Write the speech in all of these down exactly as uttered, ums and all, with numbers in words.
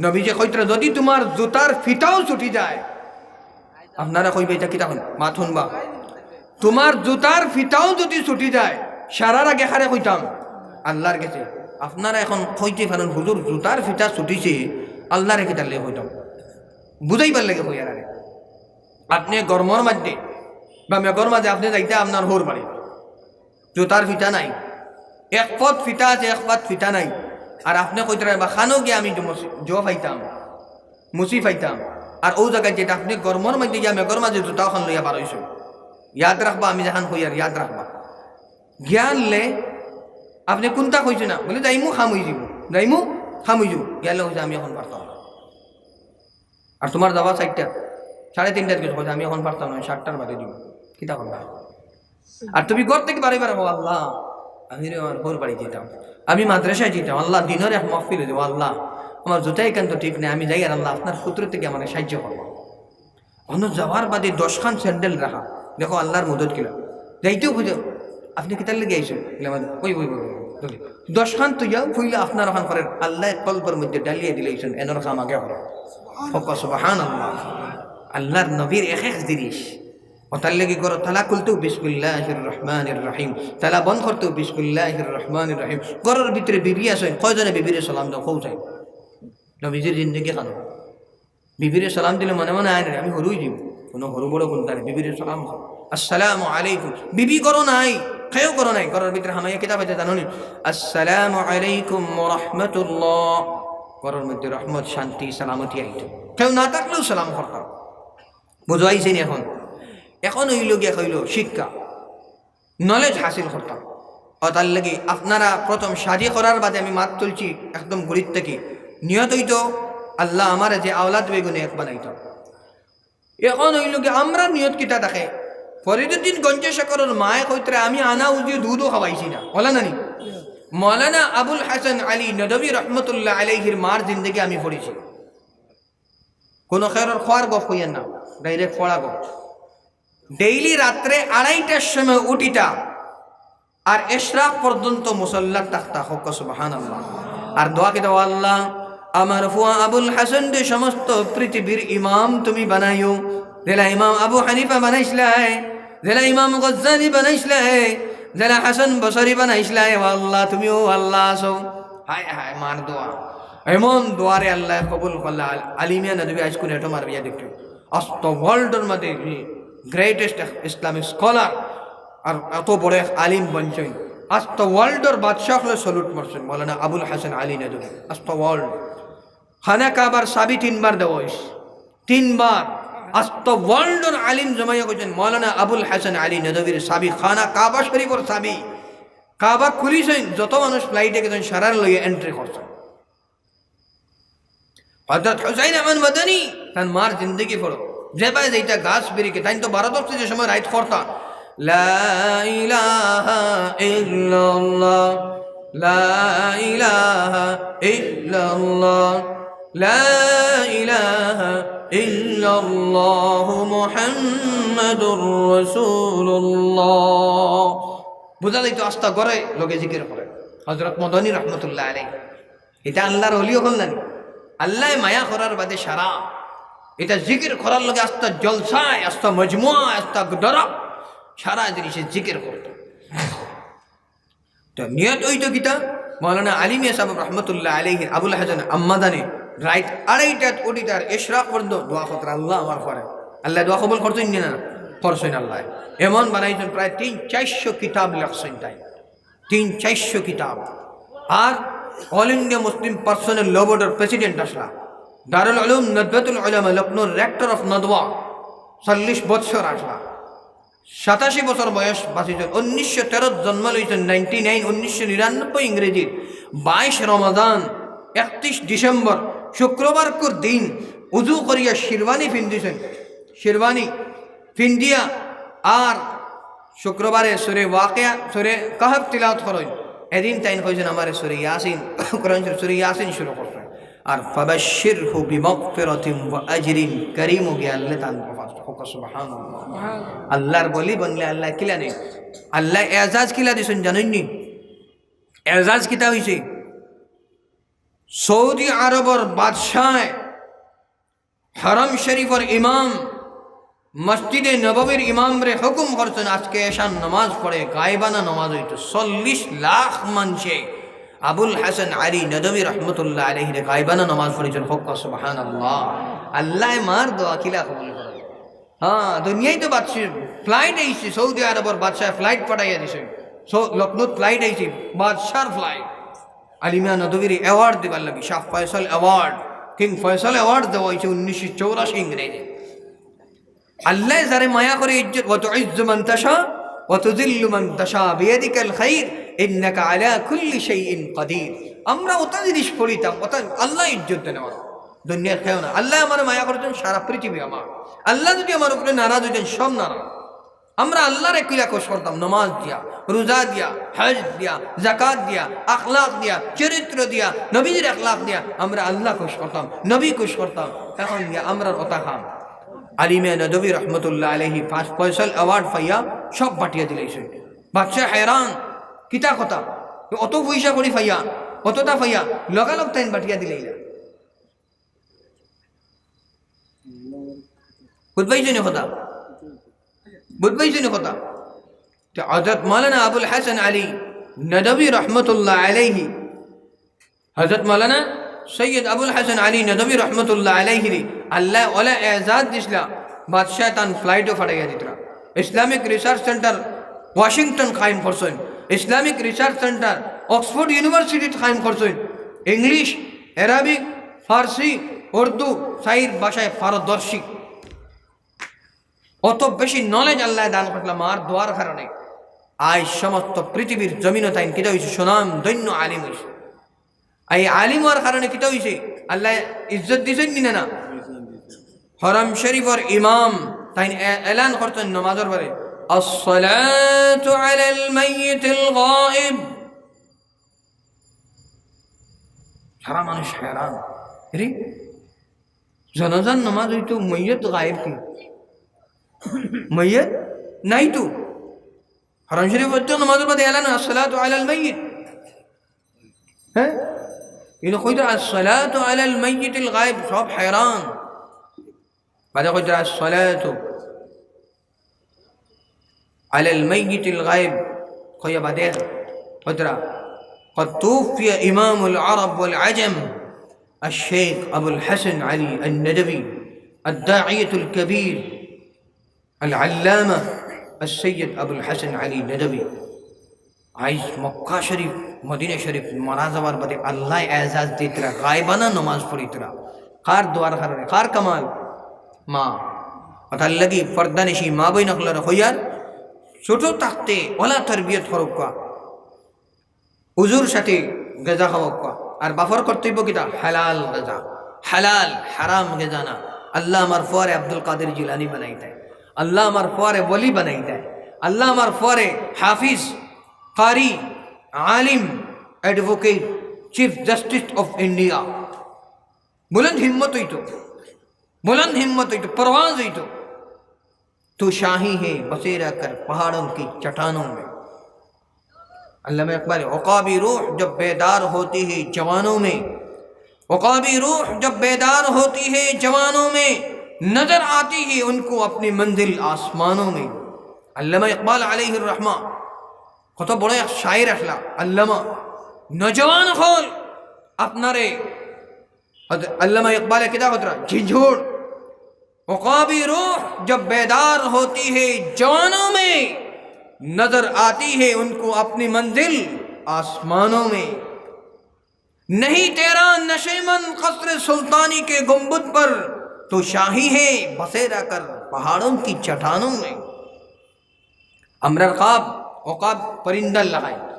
নবীজি কইতরা, "যদি তুমার জুতার ফিতাও ছুটি যায়।" আপনারা কইবা, "ইটা কিতা কইন?" মাত হুনবা। "তুমার জুতার ফিতাও যুদি ছুটি যায়, সারার আগে কারে কইতাম?" আল্লার গেছে। আপনারা এখন কইতে পারইন, "হুজুর, জুতার ফিতা ছুটিছে, আল্লারে কিতার লাগি কইতাম?" বুঝাইবার লাগি কইয়ার আরে। আপনে গরমর মাঝে বা মেঘর মাঝে আপনে যাইতা আপনার হউর বাড়ি, জুতার ফিতা নাই, এক পথ ফিতা আছে, এক পথ ফিতা নাই। আর আপনে কইতরা, "বা খানো গিয়া আমি জো পাইতাম, মুছি পাইতাম।" আর অউ জাগাত যেটা আপনে গরমর মাঝে গিয়া মেঘর মাঝে জুতা অখান লইয়া বার অইছইন। ইয়াদ রাখবা, আমি যেখান কইয়ার ইয়াদ রাখবা। গিয়া আনলে আপনে কুনটা কইছইন না? বলে, "যাইমু, কাম অইযিবো, যাইমু, কাম অইযিবো।" গিয়া আনলে কইছে, "আমি এখন পারতাম না।" আর তুমার যাওয়া চাইরটা, সাড়ে তিনটার কিছু কইছে, "আমি এখন পারতাম না, আমি সাতটার বাদে দিমু।" কিতা করবা? আর তুমি ঘর থাকি বারইবার, "ও আল্লাহ, আমি রে আমার হউর বাড়ি যিতাম, আমি মাদ্রাসায় যিতাম, আল্লাহ দিনর এক মাহফিল অইলে, ও আল্লাহ, আমার জুতা ইখান তো ঠিক নাই, আমি যাইয়ার আল্লাহ আপনার কুদরত থাকি আমারে সাহায্য করবা।" অনো যাওয়ার বাদে দশখান স্যান্ডেল রাখা, দেখো আল্লার মদত কিলা। যাইতেও বুঝো, "আপনে কিতার লাগি আইছইন?" বলে, "আমার ওই, ওই, ওই, ওই।" দশখান তো যাও, কইলে আপনার অখান করের, আল্লায় কলবর মাঝে ডালিয়া দিলাইছইন, এনর কাম আগে করো। কউক্কা সুবহানাল্লাহ। আল্লার নবীর এক এক জিনিস। অতার লাগি ঘরর তালা খুলতেও বিসমিল্লাহির রহমানির রহিম, তালা বন্ধ করতেও বিসমিল্লাহির রহমানির রহিম। ঘরর ভিতরে বিবি আছইন, কয়জনে বিবিরে সালাম দেও, কও চাই। নবীজির জিন্দেগি খানো। বিবিরে সালাম দিলে মনে মনে আয় না, "আমি হরুই দিব।" কুনু হরু বড় কুনতা নাই, বিবিরে সালাম করো, "আসসালামু আলাইকুম।" বিবি ঘরো নাই, কেউ ঘরো নাই, ঘরর ভিতরে হামাইয়া কিতা পাইতা জানো নি? "আসসালামু আলাইকুম ওয়া রাহমাতুল্লাহ।" ঘরর মধ্যে রহমত, শান্তি, সালামতি আইতো। কেউ না থাকলেও সালাম করতাম। বুঝাইছি নি এখন? এখন অইলো গিয়া কইলো শিক্ষা, নলেজ হাসিল করতাম। অতার লাগি আপনারা প্রথম শাদি করার বাদে আমি মাত তুলছি একদম গুড়ির থাকি। নিয়ত অইতো আল্লাহ আমারে যে আওলাদ বেগুনে এক বানাইতো। এখন অইলো গিয়া আমরা নিয়ত কিতা থাকে? ফরিদুদ্দিন গঞ্জে শেখরর মায়ে কইতরা, "আমি আনা উজিয়ে দুধও খাওয়াইছি না।" অলা না নি? মৌলানা আবুল হাসান আলী নদভী রহমতুল্লাহ আলাইহির মার জিন্দেগি আমি পড়ছি। কুনু খেরর খোয়ার গফ কইয়ার না, direct পড়া গফ। Daily রাত্রে আড়াইটার সময় উঠিতা, আর এশরাক পর্যন্ত মুসল্লাত থাকতা, কউক্কা সুবহানাল্লাহ। আর দোয়া কিতা, "ও আল্লাহ, আমার ফুয়া আবুল হাসানরে সমস্ত পৃথিবীর ইমাম তুমি বানাইও। যেলা ইমাম আবু হানিফা বানাইছলায়, যেলা ইমাম গজ্জালি বানাইছলায়, যেলা হাসান বসরি বানাইছলায়, ও আল্লাহ, তুমিও আল্লাহ আছো।" হায় হায়, মার দোয়া। এমন দোয়ারে আল্লায় কবুল করলা। আল-, আলিমিয়া নদভী আইজকুন এটো মারবিয়া দেখো। আস্তা worldর মাঝে greatest Islamic scholar আর এত বড় এক আলিম বনছইন। আস্তা worldর বাদশা অকলে salute মারছইন মৌলানা আবুল হাসান আলী নদভী। আস্তা world। খানা কাবার চাবি তিনবার দেওয়া অইছে। তিনবার। আস্তা worldর আলিম জমাইয়া কইছইন, "মৌলানা আবুল হাসান আলী নদভীর চাবি, খানা কাবা শরীফর চাবি।" কাবা খুলিছইন, যত মানুষ flightএ গেছইন, সারারে লইয়া entry করছইন। হযরত হুসাইন আহমদ মাদানী, তান মার জিন্দেগি পড়ো। যেবায় যেটা গাছ বিরিকে, তাইন তো বারো দশটি যে সময় রাইত করতা। লা ইলাহা ইল্লাল্লাহ, লা ইলাহা ইল্লাল্লাহ, লা ইলাহা ইল্লাল্লাহু মুহাম্মাদুর রাসূলুল্লাহ। বুঝা যাইতো আস্তা ঘরে লগে জিকির করে। হযরত মাদানী রহমতুল্লাহ আলাইহি। ইটা আল্লার অলি অকল নানি? আল্লায় মায়া করার বাদে সারা। ইটা জিকির করার লগে আস্তা জলসায়, আস্তা মজমুয়া, আস্তা দরব, সারা জিনিসে জিকির করতো। তো নিয়ত অইতো কিতা? মৌলানা আলী মিয়া সাহেব রহমতুল্লাহ আলাইহির আবুল হাসান আম্মাদানে রাইত আড়াইটাত উঠিতার এশরাক পর্যন্ত দোয়া করতরা, "আল্লাহ আমার পরে।" আল্লায় দোয়া কবুল করছইন নি না? করছইন আল্লায়। এমন বানাইছইন প্রায় তিন চাইরশো কিতাব লেখছইন তাইন। তিন চাইরশো কিতাব। আর All India Muslim Personnel Law Boardর president আছলা। দারুল উলুম নদওয়াতুল উলামা লখনৌর rector of নদওয়া চল্লিশ বৎসর আছলা। সাতাশি বছর বয়স বাঁচিছইন। উনিশশো তেরোত জন্ম লইছইন, ninety nine, উনিশশো নিরানব্বই ইংরেজির বাইশ রমাদান, একত্রিশ ডিসেম্বর, শুক্রবারকুর দিন উজু করিয়া শিরওয়ানি ফিন্দিছইন। শিরওয়ানি ফিন্দিয়া আর শুক্রবারে সূরা ওয়াকিয়া, সূরা কাহফ তিলাওয়াত করইন। এদিন তাইন কইছইন, "আমারে সূরা ইয়াসিন, কোরআন শরীফ সূরা ইয়াসিন শুরু করছইন।" আর "ফাবাশশিরহু বিমাগফিরাতিন ওয়া আজরিন কারীম" গিয়া আল্লায় তান ওফাত। কউক্কা সুবহানাল্লাহ। আল্লার বলি বনলে আল্লায় কিলা নেইন? আল্লায় এজাজ কিলা দিছইন জানইন নি? এজাজ কিতা অইছে? সৌদি আরবর বাদশায় হরম শরীফর ইমাম, মসজিদে নববীর ইমামরে হুকুম করছইন, আজকে এশার নামাজ পড়ে গায়েবানা নামাজ অইতো। চল্লিশ লাখ মানষে আবুল হাসান আলী নদভী রহমতুল্লাহ আলাইহিরে গায়েবানা নামাজ পড়াইছইন। কউক্কা সুবহানাল্লাহ। আল্লায় মার দোয়া কিলা কবুল করইন। হ্যাঁ, দুনিয়াত তো বাদশা, flight আইছে, সৌদি আরবর বাদশায় flight পাঠাইয়া দিছে। সৌ-, লখনৌত flight আইছে, বাদশার flight। আলী মিয়া নদভীরে award দিবার লাগি, শাহ Faisal award, King Faisal Award দেওয়া অইছে উনিশশো চৌরাশি ইংরেজি। আল্লায় যারে মায়া করে ইজ্জত, "ওয়া তুইজ্জু মান তাশা, ওয়া তুযিল্লু মান তাশা, বিয়াদিকাল খাইর, ইন্নাকা আলা কুল্লি শাইইন কাদির।" আমরা অতা জিনিস পড়িতাম, অতা আল্লায় ইজ্জত দেন আমার। দুনিয়ার কেউ না। আল্লায় আমারে মায়া করছইন, সারা পৃথিবী আমার। আল্লায় যুদি আমার উপরে নারাজ অইতেন, সব নারাজ। আমরা আল্লারে কিলা খুশ করতাম? নামাজ দিয়া, রোজা দিয়া, হজ দিয়া, জাকাত দিয়া, আখলাক দিয়া, চরিত্র দিয়া, নবীজির আখলাক দিয়া আমরা আল্লাহ খুশ করতাম, নবী খুশ করতাম। অখন গিয়া আমরার অতা কাম। আলী মিয়া নদভী রহমতুল্লাহ আলাইহি ফার্স্ট ফয়সাল award পাইয়া সব বাটিয়া দিলাইছইন। বাদশা হয়রান, কিতা কথা, অত পয়সা কড়ি পাইয়া, অততা পাইয়া, লগালগ তাইন বাটিয়া দিলাইলা। বুঝবাইছইন নি কথা? বুঝবাইছইন নি কথা? তে হযরত মাওলানা আবুল হাসান আলী নদভী রহমতুল্লাহ আলাইহি, হযরত মাওলানা সৈয়দ আবুল হাসান আলী নদভী রহমতুল্লাহ আলাইহিরে আল্লায় অলা এজাজ দিছলা, বাদশায় তান flight-ও ফাটাইয়া দিতরা। Islamic Research Centre Washington কায়েম করছইন, Islamic Research Centre Oxford University-ত কায়েম করছইন। English, Arabic, ফার্সি, উর্দু, চাইর ভাষায় পারদর্শী। অত বেশি knowledge আল্লায় দান করছলা মার দোয়ার কারণে। আইজ সমস্ত পৃথিবীর জমিনো তাইন কিতা অইছে? সুনাম ধন্য আলিম অইছে। এই আলিম অওয়ার কারণে কিতা অইছে? আল্লায় ইজ্জত দিছইন নি না? না। হরম শরীফর ইমাম তাইন এ-, এলান করছইন নমাজর বারে, "আসসালাতু আলাল মাইয়িতিল গায়েব।" সারা মানুষ হয়রান। রে, জানাজার নমাজ অইতো, মইয়ত গায়েব কি? মইয়ত নাই তো। হরম শরীফ অইতো নমাজর বাদে এলান, "আসসালাতু আলাল মাইয়িত।" হ্যাঁ? ইনো কইতো, "আসসালাতু আলাল মাইয়িতিল গায়েব", সব হয়রান। বাদে কইতো, "আসসালাতু আলাল মাইয়িতিল গায়েব", কইয়া বাদে কইতো, "قد توفي إمام العرب والعجم الشيخ أبو الحسن علي الندوي الداعية الكبير العلامة السيد أبو الحسن علي ندوي।" আইজ মক্কা শরীফ, মদিনা শরীফ মারা যাওয়ার বাদে আল্লায় এজাজ দিতরা, গায়েবানা নমাজ পড়িতরা। কার দোয়ার কারণে, কার কামাল? মা। অতার লাগি পর্দানিশি মা বইন অকলরে কইয়ার, ছোট থাকতে অলা তরবিয়ত করউক্কা। উজুর সাথে গেজা খাওয়াউক্কা। আর বাফর কর্তব্য কিতা? হালাল গেজা, হালাল, হারাম গেজা না। আল্লাহ আমার ফুয়ারে আব্দুল কাদের জিলানী বানাইতায়, আল্লাহ আমার ফুয়ারে ওলি বানাইতায়, আল্লাহ আমার ফুয়ারে হাফিজ, কারি, আলিম, advocate, Chief Justice of India। বুলন্দ হিম্মত অইতো, বুলন্দ হিম্মত অইতো, পরওয়াজ অইতো। "تو شاہی ہے بسے رہ کر پہاڑوں کی چٹانوں میں۔" علامہ اقبال، "عقابی روح جب بیدار ہوتی ہے جوانوں میں، عقابی روح جب بیدار ہوتی ہے جوانوں میں، نظر آتی ہے ان کو اپنی منزل آسمانوں میں۔" আল্লামা ইকবাল আলাইহির রহমা কত বড় এক শায়ের আছলা, আল্লামা। নওজোয়ান অকল, আপনারে হযরত আল্লামা ইকবালে কিতা কইতরা? ঝিঝুড়। عقابی روح جب بیدار ہوتی ہے جوانوں میں، نظر آتی ہے ان کو اپنی منزل آسمانوں میں۔ نہیں تیرا نشیمن قصر سلطانی کے گنبد پر، تو شاہی ہے بسے رہ کر پہاڑوں کی چٹانوں میں۔ আমরার খাব, ওকাব পরিন্দার লাখান।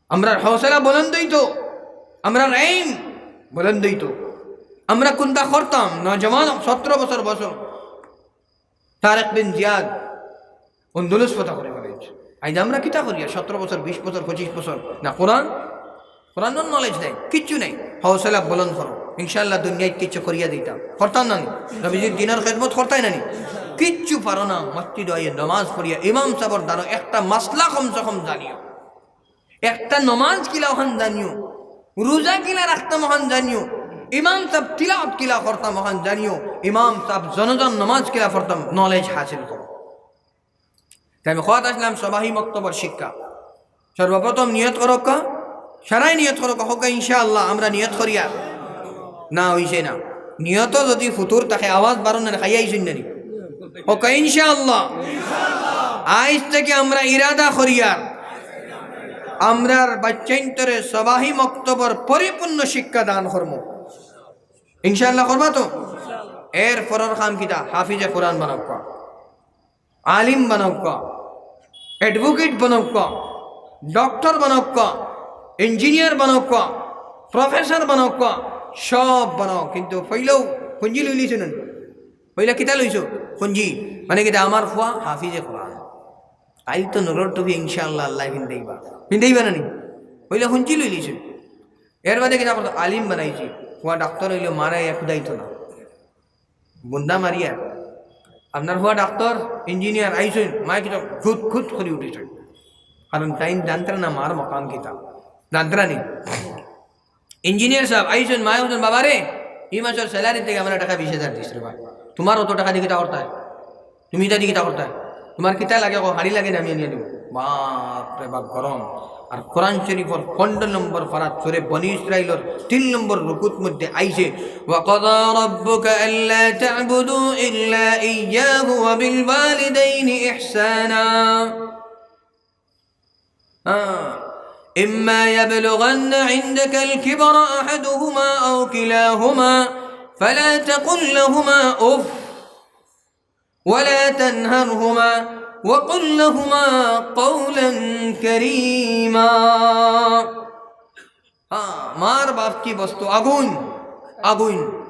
আমরার হৌসলা বুলন্দ অইতো, আমরার এইম বুলন্দ অইতো। আমরা কুনতা করতাম, নওজোয়ান, সতরো বছর বয়স, তারেক বিন জিয়াদ আন্দুলুস ফতহ করি ফালাইছে। আইজ আমরা কিতা করিয়ার, সতরো বছর, বিশ বছর, পঁচিশ বছর, না কোরআন, কোরআনর knowledge নাই, কিচ্ছু নাই। হৌসলা বুলন্দ করো, ইনশাআল্লাহ দুনিয়াত কিচ্ছু করিয়া দিতাম। করতাম না নি? নবীজির দ্বীনর খেদমত করতায় না নি? কিচ্ছু পারো না, মসজিদো আইয়া নমাজ পড়িয়া ইমাম সাবর দ্বারা একটা মাসলা কমসে কম জানিও। একটা নমাজ কিলা অখান জানিও। রোজা কিলা রাখতাম অখান জানিও, ইমাম সাব তিলাওয়াত কিলা করতাম অখান জানিও, ইমাম সাব জনাজার নমাজ কিলা পড়তাম, knowledge হাসিল করো। তে আমি কওয়াত আছলাম সবাহি মক্তবর শিক্ষা। সর্বপ্রথম নিয়ত করউক্কা, সারাই নিয়ত করউক্কা, কউক্কা ইনশাআল্লাহ, আমরা নিয়ত করিয়ার। না, অইছে না। নিয়ত যদি ফুতুর থাকে, আওয়াজ বারো না, খাইয়া আইছইন না নি? কউক্কা ইনশাআল্লাহ। আইজ থাকি আমরা ইরাদা করিয়ার, আমরার বাইচ্চাইন্তরে সবাহি মক্তবর পরিপূর্ণ শিক্ষা দান করমু। ইনশাআল্লাহ করবা তো? এর পরর কাম কিতা? হাফিজে কোরআন বানাউক্কা, আলিম বানাউক্কা, advocate বানাউক্কা, doctor বানাউক্কা, engineer বানাউক্কা, professor বানাউক্কা, সব বানাও, কিন্তু পইলাউ পুঞ্জি লইলিছইন না নি? পইলা কিতা লইছো? পুঞ্জি। মানে কিতা? আমার ফুয়া হাফিজে কোরআন। কাইল তো নুরর টুপি ইনশাআল্লাহ আল্লায় পিন্দাইবা। পিন্দাইবা না নি? পইলা পুঞ্জি লইলিছইন। এর বাদে কিতা করতো? আলিম বানাইছি। ফুয়া ডাক্তার অইলো, মারে এক দায়িত্ব না। বুন্দা মারিয়া। আপনার ফুয়া ডাক্তার, engineer, আইছইন, মায় কিতা খুদ খুদ করি উঠিছইন। কারণ তাইন জানতরা না মার মকাম কিতা। জানতরা নি? Engineer সাব আইছইন, মায় কইছইন, "বাবা রে, ই মাসর salary থাকি আমারে টেকা বিশ হাজার দিস রে বা। তুমার অত টেকা দি কিতা করতায়? তুমি ইতা দি কিতা করতায়? তুমার কিতা লাগে কও, হাড়ি লাগে নি আমি আনিয়া দিমু।" বাপ রে বাপ, গরম। আর কোরআন শরীফর পনরো নম্বর পারাত সূরা বনি ইসরাইলর তিন নম্বর রুকুত মধ্যে আইছে, "وقضى ربك ألا تعبدوا إلا إياه وبالوالدين إحسانا।" হ্যাঁ। إما يبلغن عندك الكبر أحدهما أو كلاهما فلا تقل لهما أف ولا تنهرهما وقل لهما قولا كريما। হ্যাঁ, মার বাপ কি বস্তু? আগুন, আগুন।